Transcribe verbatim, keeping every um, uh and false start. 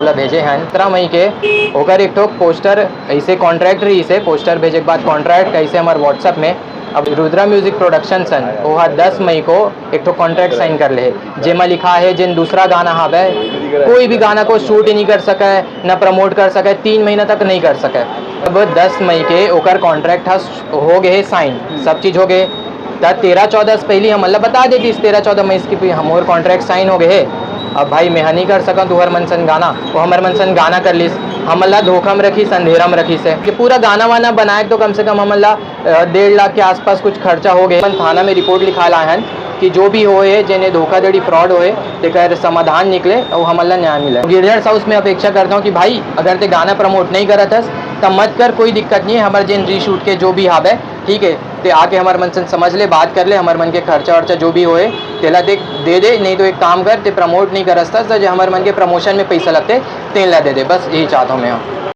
ला भेजे हन सत्रह मई के। ओकर एक ठो पोस्टर, ऐसे कॉन्ट्रैक्ट रहिस हे, पोस्टर भेजे के बाद कॉन्ट्रैक्ट ऐसे हमर WhatsApp में। अब रुद्रा म्यूजिक प्रोडक्शन सन, वो हा दस मई को एक ठो कॉन्ट्रैक्ट साइन कर ले हे, जेमा लिखा है, जिन दूसरा गाना हावय, कोई भी गाना को शूट ही नहीं कर सका है, ना प्रमोट कर सका है, तीन महीना तक नहीं कर सका है। अब दस मई के ओकर कॉन्ट्रैक्ट हा हो गए है साइन, सब चीज हो गए। त तेरह चौदह से पहली हमन ला बता देतिस, तेरह चौदह मई से कि हमर कॉन्ट्रैक्ट साइन हो गए है। अब भाई, मैं हा नहीं कर सकंव तुहर मन सन गाना, वो हमर मन सन गाना कर लिस, हमन ला धोखा में रखिस, अंधेरा में रखिस है कि पूरा गाना वाना बनाए तो कम से कम हमन ला अ, डेढ़ लाख के आसपास कुछ खर्चा हो गए। अपन थाना में रिपोर्ट लिखा लाए हन कि जो भी होए, जेने धोखाधड़ी, फ्रॉड होए, तेकर समाधान निकले और हमन ला न्याय मिले। गिरधर साहू से मैं अपेक्षा करता हूँ कि भाई, अगर ते गाना प्रमोट नहीं करत हस, त मत कर, कोई दिक्कत नहीं है। हमर जेन रीशूट के जो भी हावे, ठीक है, ते आके हमर मन से समझ ले, बात कर ले, हमर मन के खर्चा वर्चा जो भी होए, तेला दे, दे दे। नहीं तो एक काम कर, ते प्रमोट नहीं करस त जे हमर मन के प्रमोशन में पैसा लगते, तेन ला दे दे। बस यही चाहता हूँ मैं।